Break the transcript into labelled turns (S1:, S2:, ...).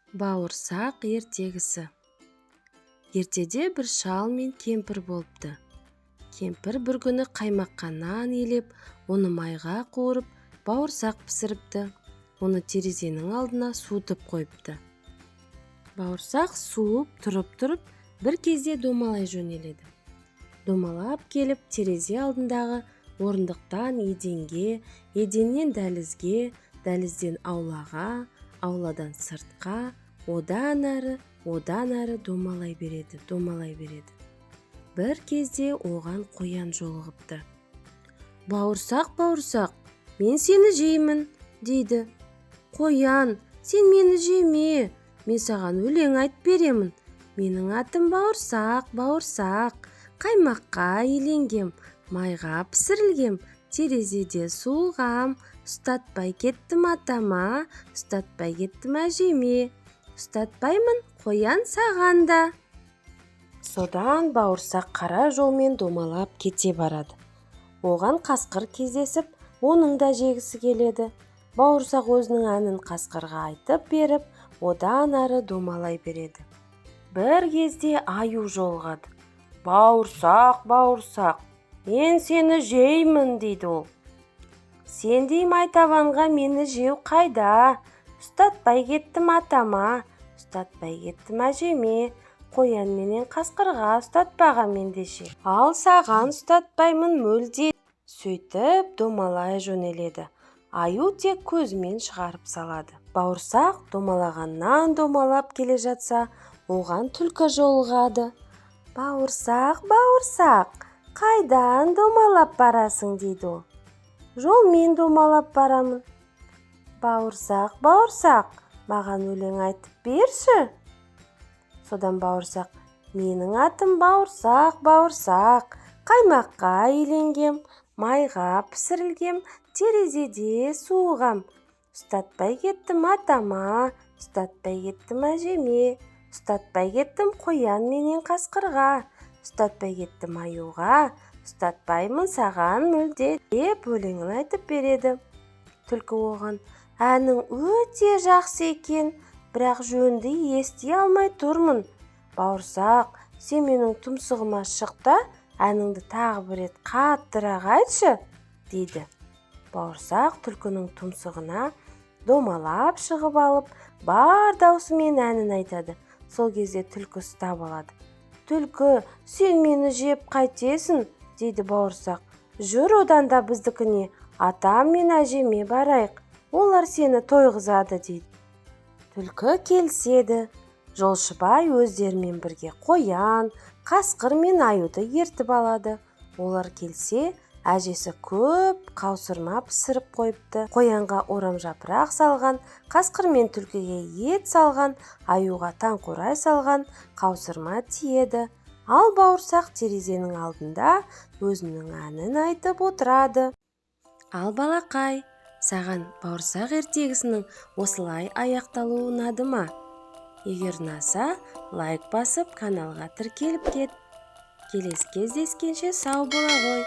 S1: Бауырсақ ертегісі. Ертеде бір шал мен кемпір болыпты. Кемпір бір күні қаймаққа нан илеп, оны майға қуырып, бауырсақ пісіріпті. Оны терезенің алдына суытып қойыпты. Бауырсақ суып тұрып-тұрып, бір кезде домалай жөнеледі. Домалап келіп, терезе алдындағы орындықтан еденге, еденнен дәлізге, дәлізден аулаға, ауладан сыртқа, одан әрі, одан әрі домалай береді, домалай береді. Бір кезде оған қоян жолығыпты. «Бауырсақ, бауырсақ, мен сені жеймін», – дейді. «Қоян, сен мені жеме, мен саған өлең айтып беремін. Менің атым Бауырсақ, бауырсақ, қаймаққа иленгем, майға пісірілгем, терезеде суығам. Ұстатпай кеттім атама, ұстатпай кеттім әжеме, ұстатпаймын, қоян, саған да». Содан бауырсақ қара жолмен домалап кете барады. Оған қасқыр кездесіп, оның да жегісі келеді. Бауырсақ өзінің әнін қасқырға айтып беріп, одан әрі домалай береді. Бір кезде аю жолығады. «Бауырсақ, бауырсақ, мен сені жеймін», – дейді ол. «Сендей майтабанға мені жеу қайда? Ұстатпай кеттім атама, ұстатпай кеттім әжеме, қоян менен қасқырға ұстатпағам ендеше. Ал саған ұстатпаймын мүлде». Сөйтіп домалай жөнеледі. Аю тек көзімен шығарып салады. Бауырсақ домалағаннан домалап келе жатса, оған түлкі жолығады. «Бауырсақ, бауырсақ, қайдан домалап барасың?» – дейді ол. «Жолмен домалап барамын». «Бауырсақ, бауырсақ, маған өлең айтып берші». Содан бауырсақ: «Менің атым Бауырсақ, бауырсақ, қаймаққа иленгем, майға пісірілгем, терезеде суығам. Ұстатпай кеттім атама, ұстатпай кеттім әжеме, ұстатпай кеттім қоян менен қасқырға, ұстатпай кеттім аюға, ұстатпаймын саған мүлде», – деп өлеңін айтып береді. Түлкі оған: «Әнің өте жақсы екен, бірақ жөнді ести алмай тұрмын. Бауырсақ, сен менің тұмсығыма шық та, әніңді тағы бір рет қаттырақ айтшы», – дейді. Бауырсақ түлкінің тұмсығына домалап шығып алып, бар даусымен әнін айтады. Сол кезде түлкі ұстап алады. «Түлкі, сен мені жеп қайтесің?» – дейді бауырсақ. «Жүр одан да біздікіне, атам мен әжеме барайық, олар сені тойғызады», – дейді. Түлкі келіседі. Жолшыбай өздерімен бірге қоян, қасқыр мен аюды ертіп алады. Олар келсе, әжесі көп қаусырма пісіріп қойыпты. Қоянға орам жапырақ салған, қасқыр мен түлкіге ет салған, аюға таңқурай салған. Қаусырма тиеді. Ал бауырсақ терезенің алдында өзінің әнін айтып отырады. Ал, балақай, саған бауырсақ ертегісінің осылай аяқталуы ұнады ма? Егер ұнаса, лайк басып, каналға тіркеліп кет. Келесі кездескенше сау бола ғой.